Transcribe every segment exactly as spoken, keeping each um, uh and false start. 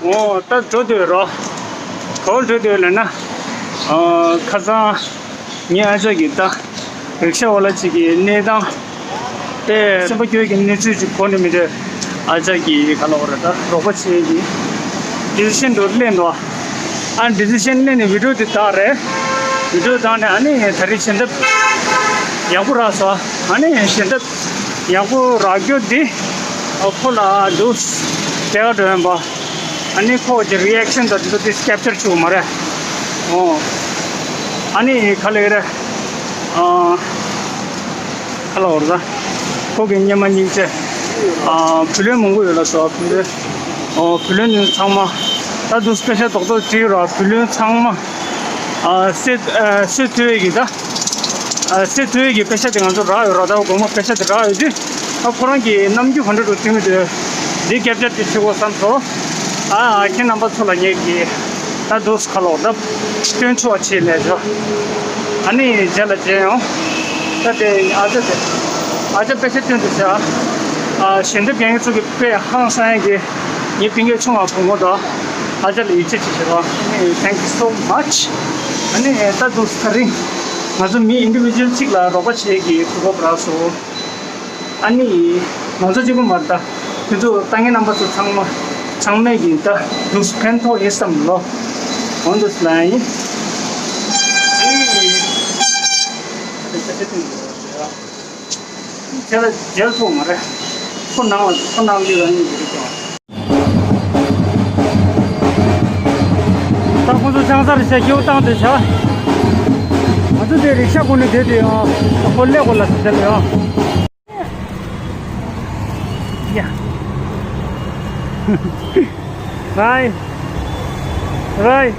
འོ་ད་འགྲོ་འདོད་རོ། ག་པར་འགྲོ་འདོད་ལབ་ན། ཨ་ཁ་སང་ངའི་ཨ་ཅག་གིས་ད་རིག་ཤ་ཝ་ལ་གཅིག་གི་གནས་སྟངས་དེ་སེམས་པ་སྐྱོ་གི་གནས་ཚུལ་ཅིག་གོ་ནས་མི་འདོད། ཨ་ཅག་གིས་ག་ལབ་དགོས་རེད། ད་རོགས་པ་བྱེད་ཀྱི་ཌི་སི་ཤན་འགྲོ་ལེན་འགྲོ། ཨ་ཌི་སི་ཤན་ལེན་ནས་བི་ཌི་ཡོ་དེ་བཏང་རེད། བི་ཌི་ཡོ་བཏང་ནས་ཨ་ནི་ད་རེས་བྱེད་ཐབས་ཡག་པོ་རག་སོང་། ཨ་ནི་བྱེད་ཐབས་ཡག་པོ་རག་རྒྱུ་འདི་ཨ་ཁོ་ལ་འདུག་དེ་ག་འགྲོ་ཡོང་པ། ཨ་ནི་ཁོ་གི་རི་ཨེག་ཤན་དང་དེ་ཚོ་དེ་ཀེབ་ཅར་བྱུང་མ་རེད། ཨོ། ཨ་ནི་ག་ལེ་རེད། ཨ་ག་ལབ་དགོས་རེད། ཁོ་གི་སྔོན་མ་སྙིང་རྗེ། ཨ་བུ་ལོན་མང་པོ་ཡོད་ལ་སོ། བུ་ལོན། ཨོ་བུ་ལོན་ཚང་མ། ད་དུང་པེ་ཤ་རྡོག་རྡོག་བྲིས་རོགས། བུ་ལོན་ཚང་མ། ཨ་སེ་ཨ་སེ་ཐུ་ཡེ་གི་ད། ཨ་སེ་ཐུ་ཡེ་གི་པེ་ཤ་དེ་ང་ཚོ་རག་ཡོད་རོགས། ད་དགོང་མོ་པེ་ཤ་དེ་རག་ཡོད་དུས། ཨ་ཁོ་རང་གི་རྣམ་འགྱུར་ག་འདྲ་འདུག་སྟོན་གྱི་འདུག་འདི་ཀེབ་ཅར་དེ་བྱེད་དགོས་བསམ་སོང་། ཨ་ཁྱེད་རྣམ་པ་ཚོ་ལ་ངེད་ཀྱིས་ད་འདུག་སེ་ཁ་ལོག་ད་སྟོན་ཆོག་བྱས་ལས་བྱོས། ཨ་ནི་རྗེས་ལ་མཇལ་ཡོང་། ད་དེ་ཨ་ཅག་དེ་ཨ་ཅག་པེ་ཤ་སྟོན་དུ་བྱ། ཨ་ཞལ་འདེབས་རྒྱག་མཁན་ཚོ་གི་དཔེ་ཧང་སང་ཡག་གི། ངའི་སྤུན་ཀྱག་ཆུང་བ་བུ་མོ་དང་ཨ་ཅག་ལ་ཡིད་ཆེས་བྱེད་ཤེས་རོགས། ཨ་ནི་thank you so much། ཨ་ནི་ད་འདུག་སེ་ད་རིང་ང་ཚོ་མི་ཨིན་ཌི་བི་ཇུ་ཨལ་གཅིག་ལ་རོགས་པ་བྱེད་ཀྱི་གོ་སྐབས་རག་སོང་། ཨ་ནི་ང་ཚོ་གཅིག་པུ་མ་རེད། ད་དེ་ཚོ་ལྟ་མཁན་རྣམ་པ་ཚོ་ཚང་མ་ཚང་མས་ཀྱིས་ད་འདུག་སེ་ཕན་ཐོགས་ཡིན་བསམ་ལོ། འོ་འདུག་སེ་ལབ་ཡིན། ཨ་ནི་དེ་ཆ་ཆ་ཐུན་དེ་ལ་མཇལ་ཐུབ་མ་རེད། ཁོ་ནང་ལ་ཁོ་ནང་ལ་ཡོད་ལ་ནི་ཡོད་རེད་ཀྱང་། ད་ཁོ་ཚོ་ཆང་ས་རེད་ཤག་སྐྱེའུ་བཏང་དེ་ཤག་ང་ཚོ་དེ་རིག་ཤ་གོན་ནས་བསྡད་དེ་ཡང་ཁོ་ཀླད་ཀོར་ལ་ཟེར་ལ་ཡང་། ཡ། རའི། རའི།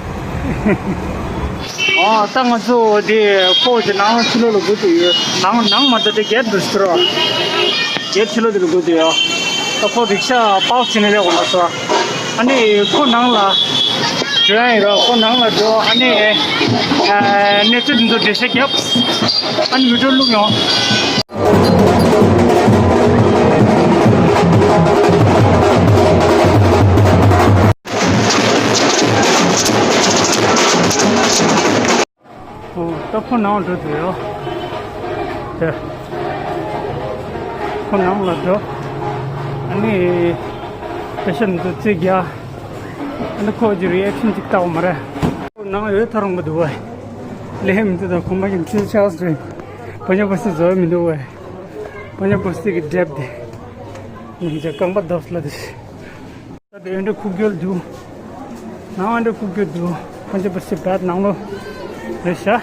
ཨ་ད་ང་ཚོ་དེ་ཁོ་དེ་ནང་ཕྱི་ལོགས་ལ་སྒུག་དེ་ཡོད། ནང་ནང་མ་གཏོགས་དེ་གེ་ཊི་འདུག་ཟེར་རོ། གེ་ཊི་ཕྱི་ལོགས་དེ་ལ་སྒུག་དེ་ཡོད། ད་ཁོ་རིག་ཤ་པཱག་བྱས་ནས་སླེབས་དགོས་ལ་སོ། ཨ་ནི་ཁོ་ནང་ལ་འགྲོ་ཡ་ཡིན་རོ། ཁོ་ནང་ལ་འགྲོ། ཨ་ནི་ཨ་གནས་ཚུལ་འདི་ཚོ་འགྲེལ་བཤད་རྒྱབ། ཨ་ནི་བི་ཌི་ཡོ་བླུགས་ཡོང་། ཨོ། ད་ཁོ་ནང་འགྲོ་དུས་ཡོད། དེ། ཁོ་ནང་ལ་འགྲོ། ཨ་ནི་པེ་ཤ་འདི་ཚོ་རྩིས་རྒྱག་ཨ་ནི་ཁོ་གི་རི་ཨེག་ཤན་ཅིག་ལྟ་བ་མ་རེད། ཁོ་ནང་ཡོད་ཐག་རིང་པོ་འདུག་བས། ལས་མི་འདུག་ད་ཁོ་མ་གི་མི་ཚེ་ཆགས་སོང་། བོ་ཉ་པོ་སི་བཟོ་མི་འདུག་བས། བོ་ཉ་པོ་སི་གི་ཌེབ་དེ། ནང་ཆ་རྐང་པ་བརྡབས་ལ་དེ། ད་དེ་འདྲ་ཁུག་རྒྱུ་འདུག་ནང་འདྲ་ཁུག་རྒྱུ་འདུག་ཁོང་ཚོ་པ་སེ་བད་ནང་ལོ་རེད་ཤག་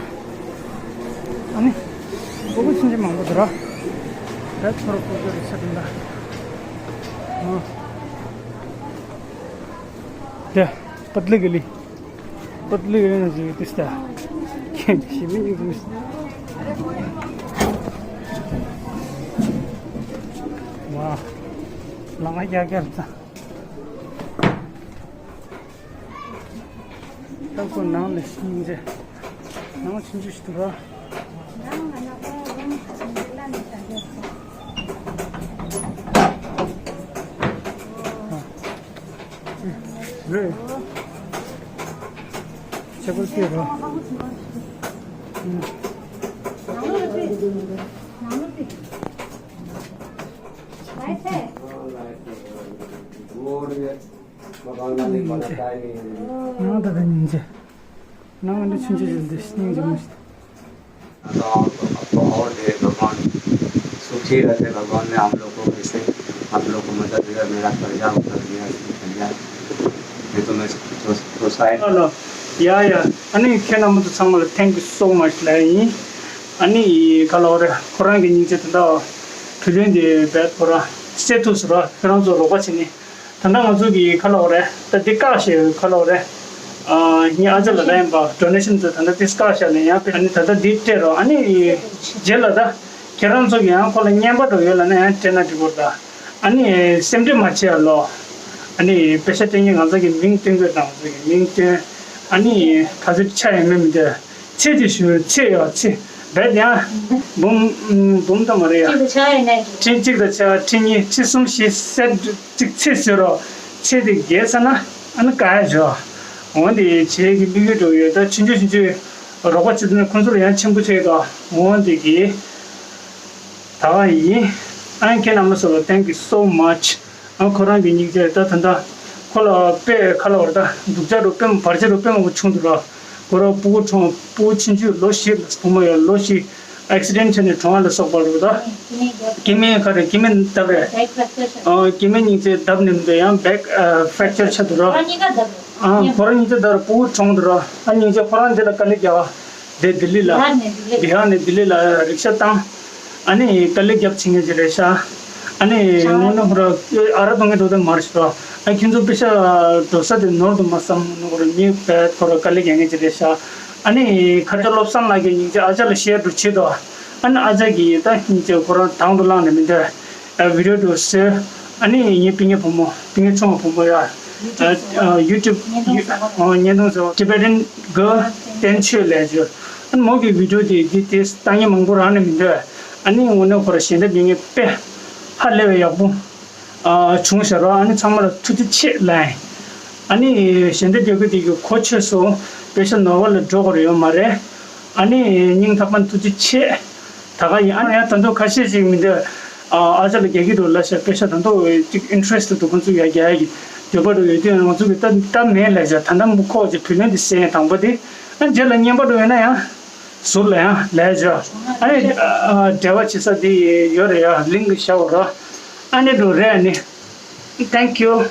ཨ་ནི་སྒོ་ཕྱིན་ཅི་མང་པོ་འདུག་ར། བད་ཚོར་ཁུག་རྒྱུ་རེད་ཤག་དེ་འདྲ། ཨ། དེ་པད་ལི་གི་ལི། པད་ལི་གི་ལི་ན་ཟི་དི་སྟ། ཁྱེད་ཤི་མི་ཡི་གུ། ཝ། ལང་ཡ་གྱར་ཙ། ད་ཁོ་ནང་ལ་སྙིང་རྗེ། ནང་ཆུང་ཆུང་ཞིག་འདུག་ར། རེད། ཆེ་པོ་སྐྱེས་རོ། ང་ད་ལྟ་སྙིང་རྗེ། ང་ང་འདྲ་ཆུང་ཆུང་ཞིག་འདི་སྙིང་རྗེ་མོ་ཞིག། तो आपको और दे भगवान, सुखी रखे भगवान ने हम लोग को, कैसे आप लोग को मदद दिया, मेरा कर्जा उतर गया, इसकी कर्जा, ये तो मैं तो, तो शायद ཡ་ཡ། ཨ་ནི་ཁྱེད་རྣམ་པ་ཚོ་ཚང་མ་ལ་thank you so much ལབ་ཡིན། ཨ་ནི་ག་ལབ་རེད། ཁོ་རང་གི་སྙིང་རྗེ་དེ་འདྲ་བུ་ལོན་དེ་བད་ཁོ་རང་སེ་ཐུབ་སུ་ར་ཁྱེད་རང་ཚོ་རོགས་པ་བྱས་ནས། ད་ལྟ་ང་ཚོ་གི་ག་ལབ་རེད། ད་འདི་བཀག་ཞེས་ག་ལབ་རེད། ཨ་ངའི་ཨ་ཅག་ལ་ལན་པ་ཌོ་ནེ་ཤན་ཚོ་ད་ལྟ་འདི་བཀག་བཞག་ལ་ཡང་ཨ་ནི་ད་ལྟ་འདི་སྤྲད་རོགས། ཨ་ནི་རྗེས་ལ་ད་ཁྱེད་རང་ཚོ་གི་ཡང་ཁོ་ལ་རྔན་པ་འགྲོ་ཡོད་ལ་ན་ཡང་སྤྲད་ན་འགྲིག་གོ་ད། ཨ་ནི་སེམས་ཁྲལ་མ་བྱེད་ཡ་ལོ། ཨ་ནི་པེ་ཤ་སྤྲད་མཁན་ང་ཚོ་གི་མིང་སྟོན་དགོས་དང་ང་ཚོ་གི་མིང་སྟོན། ཨ་ནི་ག་ཚོད་ཆ་ཡང་མེད་མི་འདུག་ཚེ་དེ་ཞུ་ཚེ་ཡོད་ཚེ། བད་ཡང་འབུམ་འབུམ་ད་མ་རེད་ཡ། གཅིག་དང་ཆ་ཡོད་ནས། ཕྲེང་གཅིག་དང་ཆ་ཕྲེང་གཉིས་ཕྲེང་གསུམ་བཞི་སེ་གཅིག་ཚེ་ཟེར་རོ། ཚེ་དེ་རྒྱས་ས་ན། ཨ་ནི་ག་ཡ་ཇོ། འོན་ཏེ་བྱེད་ཀྱི་དམིགས་ཡུལ་འགྲོ་ཡོད། ད་ཆུང་ཆུང་ཆུང་ཆུང་རོགས་པ་བྱེད་དུས་ནས་ཁོང་ཚོ་ལ་ཡང་ཆེན་པོ་བྱེད་དོ། འོན་ཏེ་གི་ད་ག་ཡིན། ཨ་ཁྱེད་རྣམ་པ་ཚོ་ལ་thank you so much། ཨ་ཁོ་རང་གི་སྙིང་རྗེ། ད་ད་ད་ཁོ་ལ་དཔེ་ཁ་ལ་བར་ད་སྡུག་ཅག་རུ་དཔེ་མ་བར་ཆད་རུ་དཔེ་མང་པོ་བྱུང་འདུག་ར། ཁོ་རང་སྤུ་གུ་གྲོངས། སྤུ་གུ་ཆུང་ཆུང་ལོ་བཞི་ལ་བུ་མོ་ཡང་ལོ་བཞི་accident་བྱས་ནས་གྲོངས་པ་ལ་སོགས་པ་རུ་ད། སྐྱེ་དམན་ག་རེ་སྐྱེ་དམན་བཏབ་རེད། ཨ་སྐྱེ་དམན་སྙིང་རྗེ་བཏབ་ནས་མི་འདུག་ཡང་back fracture་ཆགས་འདུག་ར། ཨ་ཁོ་རང་སྙིང་རྗེ་ད་ར་སྤུ་གུ་གྲོངས་འདུག་ར། ཨ་སྙིང་རྗེ་ཁོ་རང་འདི་ལ་དཀའ་ལས་རྒྱག་པ། དེ་ལྡི་ལི་ལ། བི་ཧར་ནས་ལྡི་ལི་ལ་རིག་ཤ་བཏང་། ཨ་ནི་དཀའ་ལས་རྒྱབ་བྱེད་མཁན་ཅིག་རེད་ཤག་ཨ་ནི་དངོས་གནས་ཁོ་ར་ཨ་ར་གཏོང་མཁན་འགྲོ་དོན་མ་རེད་ཤག་ཨ་ཁྱེད་ཚོ་དཔེ་ཤ་འགྲོ་ས་དེ་ནོར་དུ་མ་བསམ་ནོ། ཁོ་ར་མི་བས་ཁོ་ར་དཀའ་ལས་རྒྱག་མཁན་ཅིག་རེད་ཤག་ཨ་ནི་ཁ་བརྡ་བློ་བཟང་ལགས་ཀྱིས་སྙིང་རྗེ་ཨ་ཅག་ལ་བཤད་འགྲོ་བྱེད་དོ། ཨ་ནི་ཨ་ཅག་གིས་ད་སྙིང་རྗེ་ཁོ་རང་དང་དུ་བླངས་ནས་མི་འདོད། ཨ་བི་ཌི་ཡོ་འགྲོ་ཟེར། ཨ་ནི་ངའི་སྤུན་ཉེ་བུ་མོ་སྤུན་ཉེ་ཆུང་བ་བུ་མོ་ཡ། ཨ་ཡུ་ཊུབ་ཡུ་ཨ་བརྙན་ཐུང་ཟེར་བ་Tibetan Girl བསྟན་ཆོས་ལས་བརྗོད། ཨ་ནི་མོ་གི་བི་ཌི་ཡོ་དེ་འདི་དེ་ལྟ་མཁན་མང་པོ་རག་ནས་མི་འདུག་ཨ་ནི་དངོས་གནས་ཁོ་ར་ཞལ་འདེབས་ཡོད་མཁན་དཔེ་ཧ་ལས་པའི་ཡག་པོ་ཨ་བྱུང་ཤག་ར། ཨ་ནི་ཚང་མ་ལ་ཐུགས་རྗེ་ཆེ་ལབ་ཡིན། ཨ་ནི་ཞལ་འདེབས་རྒྱག་གི་དེ་གི་གོ་ཆོད་སོང་། དཔེ་ཤ་ནོར་བ་ལ་འགྲོ་དགོས་ཡོད་མ་རེད། ཨ་ནི་སྙིང་ཐག་པ་ཐུགས་རྗེ་ཆེ། ད་ག་ཡིན། ཨ་ནི་ཡང་ད་དུང་ཁ་ཤས་ཤིག་མི་འདུག་ཨ་ཨ་ཅག་ལ་རྒྱག་གི་འདུག་ལབ་ཤག་དཔེ་ཤ་ད་དུང་ཅིག་ཨིན་ཊི་རེ་སི་ཊི་འདུག་ཁོང་ཚོ་ཡ་རྒྱག་ཡ་གི་འདོད་པ་འདུག་ཡོད་དུས་ང་ཚོ་གི་ད་ད་མེད་ལབ་ཤག་ད་ལྟ་མུ་ཁོག་ཅིག་བུ་ལོན་དེ་སེང་དང་པོ་དེ། ཨ་རྗེས་ལ་རྔན་པ་འདྲ་ཡོད་ན་ཡང་ཟུར་ལ་ཡང་ལབ་ཤག་ཨ་ནི་ཨ་འབྲེལ་བ་བྱེད་ས་དེ་ཡོད་རེད་ཡ། ལིང་གི་ཤག་ར། ཨ་ནི་འདྲ་རེད། ཨ་ནི་thank you།